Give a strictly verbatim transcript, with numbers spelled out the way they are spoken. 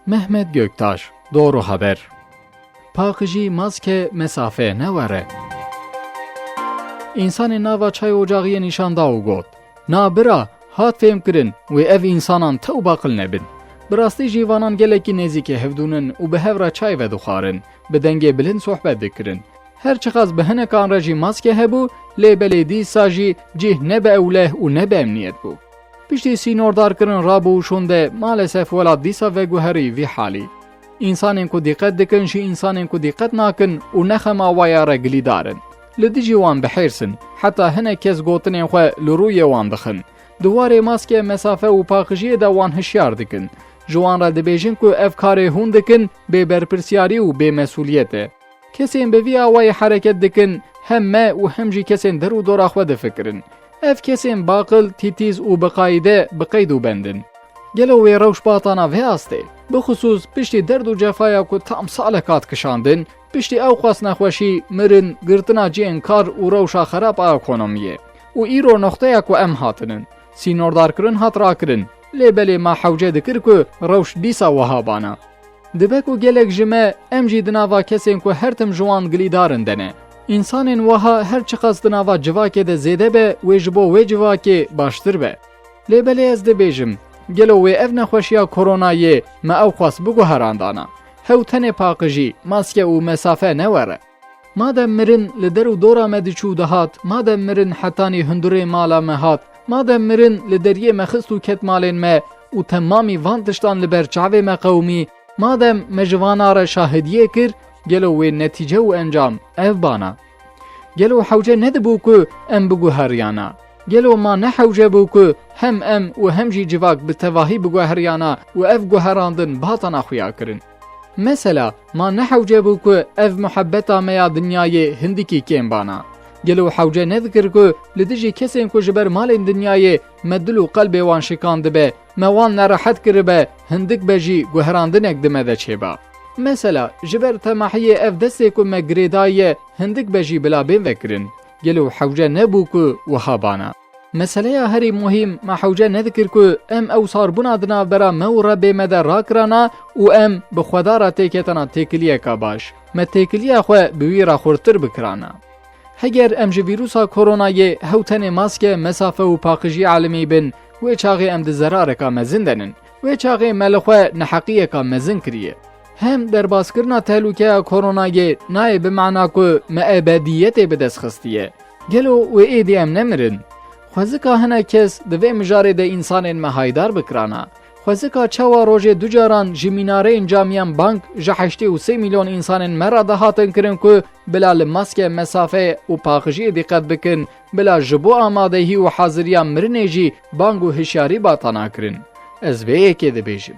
Mehmet Göktaş, Doğru Haber. Paqijî, maske, mesafe, ne were. Însanê nava çay ocaxiyê nîşan da û got, Na bira, hat fêhmkirin, wê ev însanan tew baqil nebin. Bi rastî jî vanan gelekî nêzîkê hevdûnin û bi hev re çay vedixwarin, bi dengê bilind sohbet dikirin. Her çiqas bi hinekan re jî maske hebû, lê belê dîsa jî cih ne bi ewleh û ne bi emniyet bû. Piştî sînordarkirin rabû û şûnde, malesef welat dîsa veguherî vî halî. Însanên ku dîqet dikin ji însanên ku dîqet nakin û ne xema waya re gilîdar in. Li dijî wan bihêrs in, heta hinek kes gotinên xwe li rûyê wan dixin. Di warê maske, mesafe û paqijiyê de wan hişyar dikin. Ji wan re dibêjin ku ev karê hûn dikin bêberpirsyarî û bêmesûliyet e. Kesên bi vî awayî hereket dikin, hem me û hem jî kesên der û dora xwe difikirin. Ev kesên baqil, tîtîz û bi qayîde bi qeyd û bend in. Gelo wê rewş batana vê astê? Bixusûs piştî derd û cefaya ku tam salek hat kişandin, piştî ewqas nexweşî, mirin, girtina cihên kar û rewşa xerab a ekonomiyê. Û îro noxteya ku em hatinin. Sînordarkirin hat rakirin, lê belê ma hewce dikir ku rewş dîsa wiha bana. Dibe ku gelek ji me, em jî di nava kesên ku her tim ji wan gilîdar in de ne. Însanên wiha her çiqas di nava civakê de zêde be, wê ji bo wê civakê baştir be. Lê belê ez dibêjim, gelo wê ev nexweşiya koronayê me ewqas biguherandana? Hew tenê paqijî, maske û mesafe ne were. Madem mirin li der û dora me diçû dihat, madem mirin hetanî hundurê mala me hat, madem mirin li deriyê me xist û ket malên me û temamî van tiştan li ber çavê me qewimî, madem me ji vana re şahidiyê kir, gelo wê netîce û encam ev bana? Gelo hewce nedibû ku em biguheriyana? Gelo ma ne hewce bû ku hem em û hem jî civak bi tevahî biguheriyana û ev guherandin batana xuya kirin? Mesela, ma ne hewce bû ku ev muhebbeta me ya dinyayê hindikî kêm bana? Gelo hewce nedikir ku li dijî kesên ku ji ber malên dinyayê me dil û qelbê wan şikandibe, me wan nerehet kiribe, hindik be jî guherandinek di me de çêba? Mesela, ji ber temahiyê ev destê ku me girêdayiye, hindik be jî bila bên vekirin. Gelo hewce nebû ku wiha bana? Meseleya herî muhîm, me hewce nedikir ku em ew sarbûna di navbera me û Rebbê me de rakirana û em bi Xweda re têketana têkiliyeka baş. Me têkiliya xwe bi wî re xurttir bikirana. Heger em ji vîrusa koronayê hew tenê maske, mesafe û paqijî alimî bin, wê çaxê em di zerareka mezin de nin. Wê çaxê me li xwe neheqiyeka mezin kiriye. Hem derbaskirina tehlûkeya koronayê nayê bi mana ku me ebediyetê bi dest xistiye. Gelo wê êdî em nemirin? Xwezika hinek kes di vê mijarê de însanên me haydar bikirana. Xwezika çawa rojê du caran ji mînareyên camiyan bang ji heştê û sê milyon însanên me re dihatin kirin ku bila li maske, mesafe û paqijiyê dîqet bikin, bila ji bo amadehî û haziriya mirinê jî bang û hişyarî batana kirin. Ez vê yekê dibêjim.